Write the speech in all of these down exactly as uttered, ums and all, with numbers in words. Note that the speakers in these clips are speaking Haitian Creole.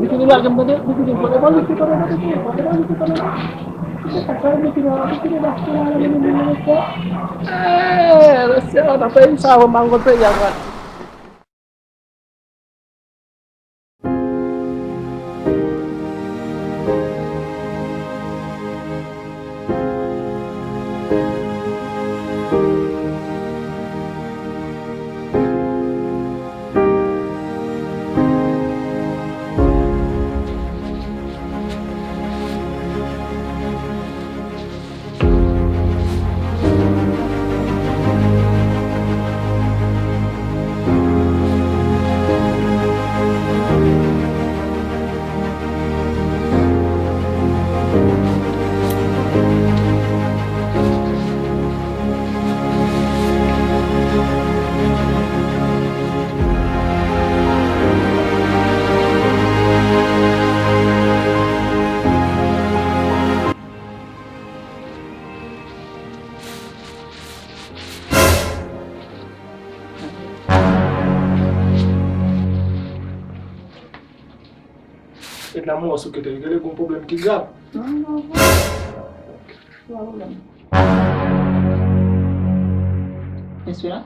Li vini lage m tande, li vini vòlè vòlè, li vini vòlè vòlè, li vini vòlè vòlè. Li vini vòlè vòlè, li vini vòlè vòlè. Eh, mesye, nan peyi sa, mwen pa konn peyi a, mwen. Ed la mwen sou kete, genlè gon pwoblèm ki grav. Non, non, non. Pa pwoblèm. Mesye a?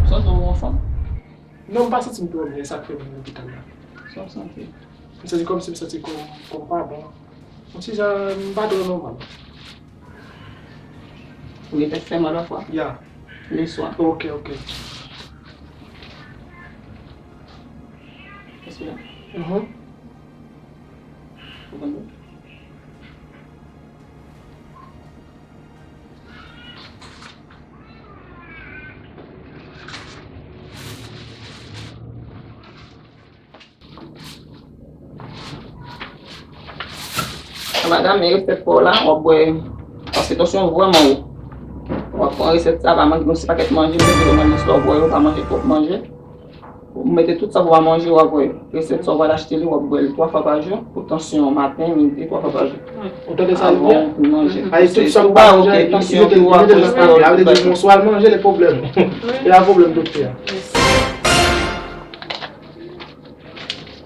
Santi w anfòm? Non, m pa santi m twò byen, sa k fè m vin lopital la. Sa w santi? M santi kòmsi m santi kò m, kò m pa bon. Yon ti jan, m pa twò nòmal. Ou gen tèt fè mal pafwa? Ya. Leswa. Ok, ok. Mesye a? Mhm. Ou konn? Madanm, men resèt pa w la, w ap bwè, paske tansyon w vrèman wo. W ap pran resèt sa, pa manje, gon ti pakèt manje, mete yo manje, sa w bwè yo, pa manje twòp manje. Ou mete tout sa pou w manje, w ap bwè. Resèt sa w pral achte li, w ap bwè l twa fwa pa jou, pou tansyon an maten, midi, twa fwa pa jou. Ou tande sa l di a? Avan pou manje. Ay, tout sa m pa manje, li mete l nan kafè, la vle di, bonswa, l manje, le pwoblèm. E la pwoblèm, doktè a.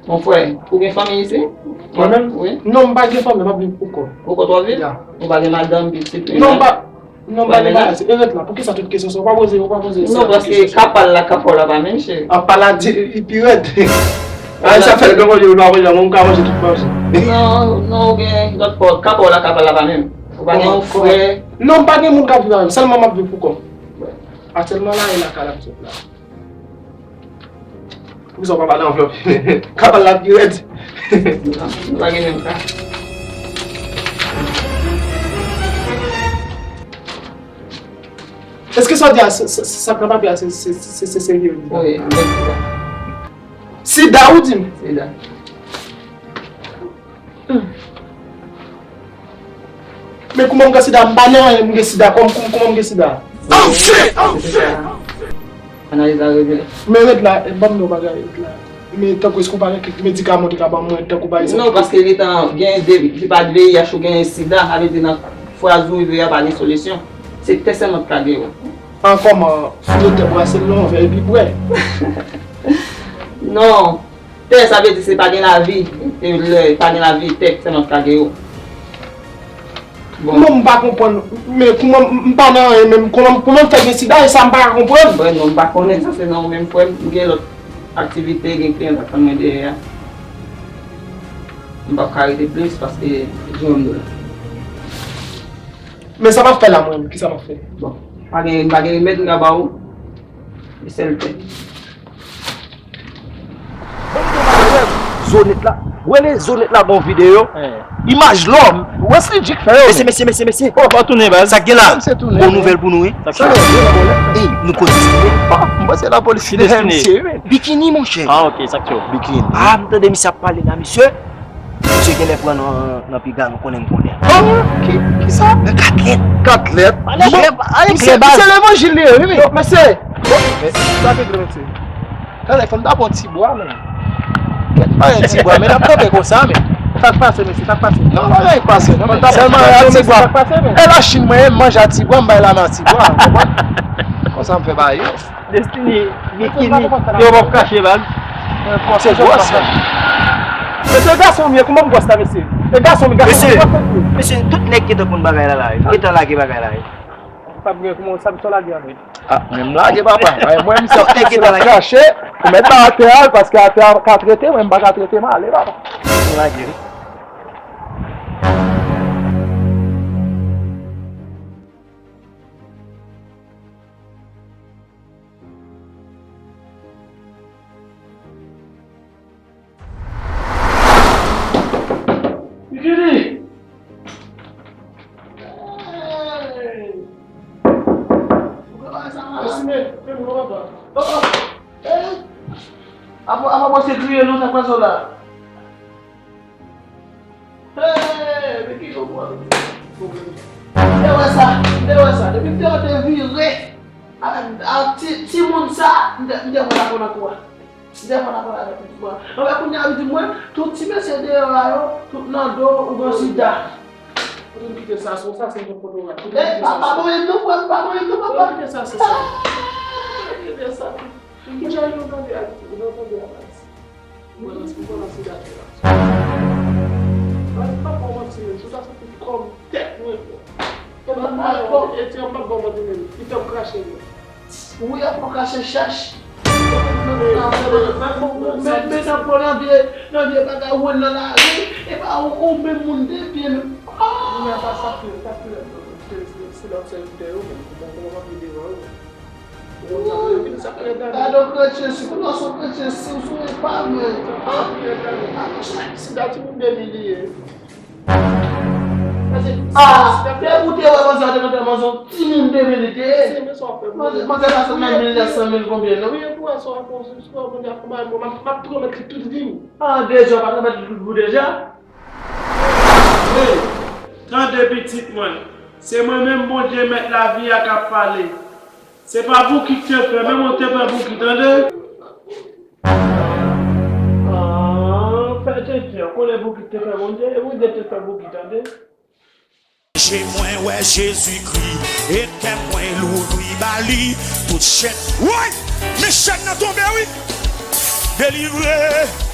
Mon frè, ou gen fanmi isi? Mwen menm? Wi. Non, m pa gen fanmi, m ap viv pou kò m. Pou kò w ap viv? Ya. Ou pa gen madanm, pitit? Non, m pa, non, m pa gen bagay, se erèt la. Poukisa tout kesyon sa? Ou pa poze, ou pa poze. Non, paske kapal la, kapal la pa menm, cheri. A, pa la di, li pi rèd. A, sa fè l gen manje, ou pa manje, mwen m ka manje tout manje. Non, non, ou gen lòt pa, kapal la, kapal la pa menm. Ou pa gen yon frè? Non, m pa gen moun k ap viv avè m, sèlman m ap viv pou kò m. Aktyèlman la, e lakay la m sot la. Poukisa w pa ba nan anvlòp? Kapal la pi rèd. Nou pa gen menm ka. Èske sa w di a, sa k nan papye a, se, se, se, se serye w di la? Wi, mwen di sa. Sida, ou di m? Sida. Men kouman m gen sida? M pa nan anyen, m gen sida. Kòm, kòm, kouman m gen sida? Oh shit! Oh shit! Analiz la revele. Men rèd la, ban m yon bagay, rèd la. Men tankou èske w pa gen kèk medikaman ou te ka ban mwen, tankou bagay sa? Non, paske li te gen de, li pa de V I H ou gen sida, sa vle di nan fraz ou rive a pa gen solisyon. Se tè sèlman k ka geri w. An kòman, fout tè brase l nan yon vè epi bwè. Non. Tè, sa vle di se pa gen lavi. E lè pa gen lavi, tè sèlman ka geri w. Bon. Mwen, m pa konprann, men kouman m, m pa nan anyen menm, kouman, kouman m fè gen sida, e sa m pa ka konprann. Bon, non, m pa konnen, sa se nan ou menm, frè m. M gen lòt aktivite, gen kliyan k ap tann mwen dèyè a. M p ap ka rete plis paske jan m ye la. Men sa m ap fè la, mwen, kisa m ap fè? Bon, pa gen, pa gen remèd m ka ba ou. E sèl tè. Bon, m te mal wè zonèt la. Wè le zonèt la gon videyo. Imaj lòm. Wesley Jig fè yo. Mesye, mesye, mesye, mesye. Oh, pa tounen, baz. Sa k gen la? Bon nouvèl pou nou, wi. Sa k gen la? Ey, nou koz destine. Oh, m panse lapolis ki destine. Bikini, monchè. Ah, ok, sa k fè w? Bikini. Ah, m tande misye ap pale la, misye. Misye genlè pran nan, nan piga, nou konnen m konnen. Oh, ki, kisa? Nan katlèt. Katlèt? Misye, misye levanjil li ye, wi, men. Mesye. Bon, men, sa te dwe, mesye. Talè, fò n ta pran ti bwa, men. Kèt pa yon ti bwa, men n ap kanpe konsa, men. Sa k pase, mesye? Sa k pase? Non, pa gen anyen k pase, non, men. Sèlman, a ti bwa. E la Chin, mwen, m manje a ti bwa, m bay lame a ti bwa, konprann? Konsa m fè bagay yo. Destiny, bikini, yo p ap kache bag. Se gwòs. Mesye, gason m ye, kouman m gwòs la, mesye? E gason m, gason m, gwòs mesye. Mesye, tout nèg gentan konn bagay la, la. Gentan lage bagay la. Pa gen kouman sa, sa w lage a menm? Ah, men m lage, papa. Ay, mwen, misye ap pase, l ap kache. Ou mèt ba atè a, paske atè a ka trete, mwen, m pa ka trete, m ale, papa. M lage, wi. Mikili! Hey! Mèsi, men, men, mwen, papa. Papa! Hey! Apa, apa, pase kriye, non, sa k pase w la? Hey, men ki yo pran. M te wè sa, m te wè sa. Depi m te wè te vire, a, a, ti, timoun sa, m te, m te pran la pran nan kou a. M te pran la pran avèk li, timoun. Anben, kounye a, li di mwen, tout ti mesye deyò a yo, tout nan do, ou gen sida. Kote m kite sa, se yon sa, se yon foto rad. Kote m kite sa, pa voye m non, frè m, pa voye m non, papa. Kote m kite sa, se sa. Kote m kite sa. Ou ja, ou tande a, ou tande a, baz. Mwen nan sida tou la. Mwen pa ba w manti, men, sou sa soti kòm tèt mwen, frè. E mwen pa ba w manti, men, li fè m krache, men. Wi, ap fè w krache chèch. Men, men, men, nan pran nan vye, nan vye bagay, wè nan lari, e pa ou, ou menm moun de pye, men. Mwen pa sa ki, sa ki, se, se, se lòt sèvitè yo, men, bon, bon, bon, bon, bon, bon. Gade yon kretyen, si w panse yon kretyen, si w sou epa, men. Ah, sida timoun de mi li ye. Ah, depi w te wè manzè a te nan tè manzè, yon timoun de mi li te ye. Manzè, manzè pa sot nan mil nèf san mil konbyen, non? Wi, epi w wè sa w ap konstwi, sa w ap konstwi, m ap pwomèt li tout vi m. Ah, deja, w pa pwomèt li tout vi w deja? Hey, Tande pitit mwen, se mwen menm Bondye mèt lavi a k ap pale. Se pa boukit te fè, menm ou te fè boukit, tande? Ah, fè tenten, konnen boukit te fè Bondye, e Bondye te fè boukit, tande? Je mwen wè Jezikri, e kè mwen louvri ba li, tout chèn. Woy! Men chèn nan tonbe, wi! Delivre!